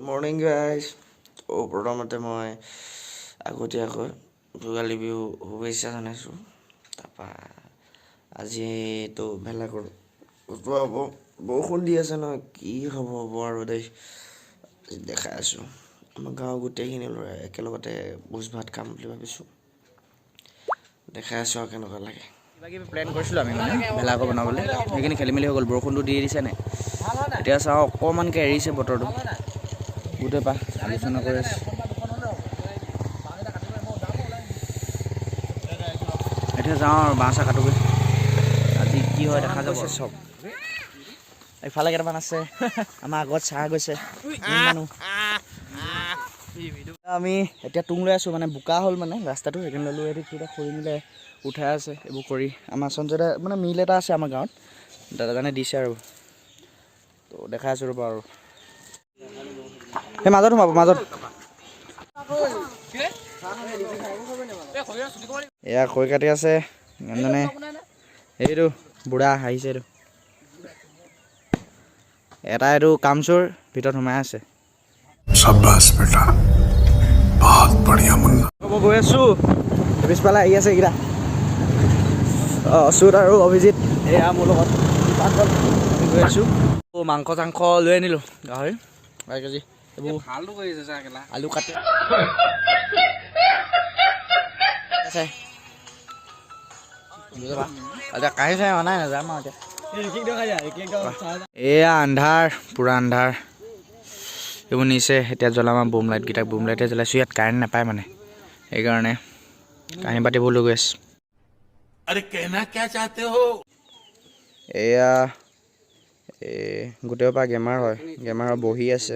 Morning guys. ত' প্ৰথমতে মই আগতীয়াকৈ ভোগালী বিহু শুভেচ্ছা জনাইছোঁ। তাৰপৰা আজিতো ভেলাঘৰ যোৱা হ'ব। বৰষুণ দি আছে নহয়, কি হ'ব হ'ব আৰু দেই। আজি দেখাই আছোঁ, আমাৰ গাঁৱৰ গোটেইখিনি ল'ৰাই একেলগতে ভোজ ভাত খাম বুলি ভাবিছোঁ। দেখাই আছোঁ আৰু কেনেকুৱা লাগে। কিবা কিবি প্লেন কৰিছিলোঁ আমি মানে ভেলাঘৰ বনাবলৈ, সেইখিনি খেলি মেলি হৈ গ'ল। বৰষুণটো দি দিছে নাই। এতিয়া চাওঁ, অকণমানকৈ এৰিছে বতৰটো। গোটেই পা আলোচনা কৰি আছে। এতিয়া যাওঁ আৰু বাঁহ চাহ কাটোগৈ। আজি কি হয় দেখা যাব। চব এইফালে কেইটামান আছে, আমাৰ আগত চাহ গৈছে মানুহ। আমি এতিয়া টুং লৈ আছোঁ, মানে বোকা হ'ল মানে ৰাস্তাটো, সেইকাৰণে ল'লোঁ। এইটো কিবা খৰি মিলাই উঠাই আছে এইবোৰ কৰি। আমাৰ সঞ্জয় দা মানে মিল এটা আছে আমাৰ গাঁৱত, দাদাজনে দিছে আৰু। তো দেখাই আছোঁ ৰ'বা আৰু। সেই মাজত সোমাব, মাজত। এয়া খৰি কাটি আছে মানে। এইটো বুঢ়া আহিছে, এইটো এটা, এইটো কামচোৰ ভিতৰত সোমাই আছে। शाबाश बेटा, बहुत बढ़िया मुन्ना। মই গৈ আছোঁ, পিছফালে আহি আছে এইকেইটা, অচ্যুত আৰু অভিজিত। এয়া মোৰ লগত আমি গৈ আছোঁ। মাংস চাংস লৈ আনিলোঁ, গাহৰি 1 কেজি, এইবোৰ আলু কাটি আছে। এতিয়া কাঁহী চাহি অনাই নাযাম আৰু এতিয়া। এয়া আন্ধাৰ, পূৰা আন্ধাৰ। এইবোৰ নিছে। এতিয়া জ্বলাম আৰু বুম লাইটকেইটা, বুম লাইটে জ্বলাইছোঁ। ইয়াত কাৰেণ্ট নাপায় মানে, সেইকাৰণে কাঁহী বাতিবোৰ লৈ গৈ আছোঁ। अरे, कहना क्या चाहते हो? এয়া এই গোটেই পৰা গেমাৰ হয়, গেমাৰ বহি আছে।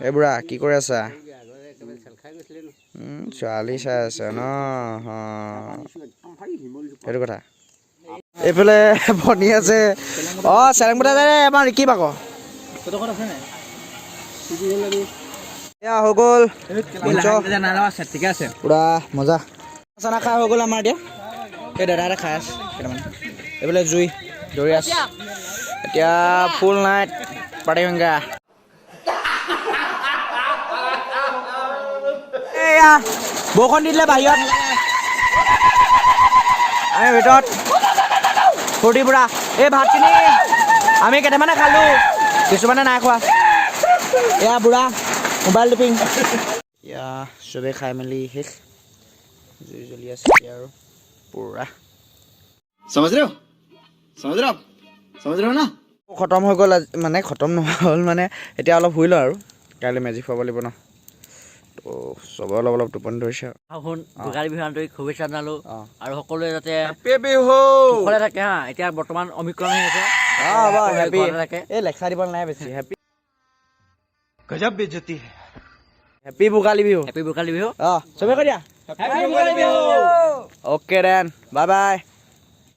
এই বুঢ়া, কি কৰি আছা? ছোৱালী চাই আছে ন? সেইটো কথা। এইফালে বনি আছে। অঁ, চেলেং পতা যায় আমাৰ ৰিকিব আকৌ। এয়া হৈ গ'ল, পুৰা মজা চানা খাই হৈ গ'ল আমাৰ। এতিয়া এই দাদা এটা খাই আছে কেইটামান। এইফালে জুই ধৰি আছে। এতিয়া ফুল নাইট পাৰ্টি। এয়া বৰষুণ দি দিলে বাহিৰত, আমি ভিতৰত ফূৰ্তি পুৰা। এই ভাতখিনি আমি কেইটামানে খালোঁ, কিছুমানে নাই খোৱা। এয়া বুঢ়া মোবাইল টিপিং। এয়া চবেই খাই মেলি শেষ, জুই জ্বলি আছে এতিয়া আৰু পুৰা। समझ रहे हो? समझ रहे हो आप? समझ रहे हो ना? খতম হৈ গ'ল আজি, মানে খতম নহ'ল মানে এতিয়া অলপ শুই লওঁ আৰু কাইলৈ মেজিক খুৱাব লাগিব ন। তো চবে অলপ অলপ টোপনি ধৰিছে আৰু। আঘোণ ভোগালী বিহু আন্তৰিক শুভেচ্ছা জনালোঁ আৰু সকলোৱে যাতে বিহু কুশলে থাকে। হা, এতিয়া বৰ্তমান অমিক্ৰণ হৈ আছে, হেপী ঘৰতে থাকে। এই লেকচাৰ দিব নাই বেছি। হেপী गजब बेइज्जती है। হেপী ভোগালী বিহু। হেপী ভোগালী বিহু। অঁ, চবে কৈ দিয়া, happy Bhogali Bihu. Okay then, bye bye.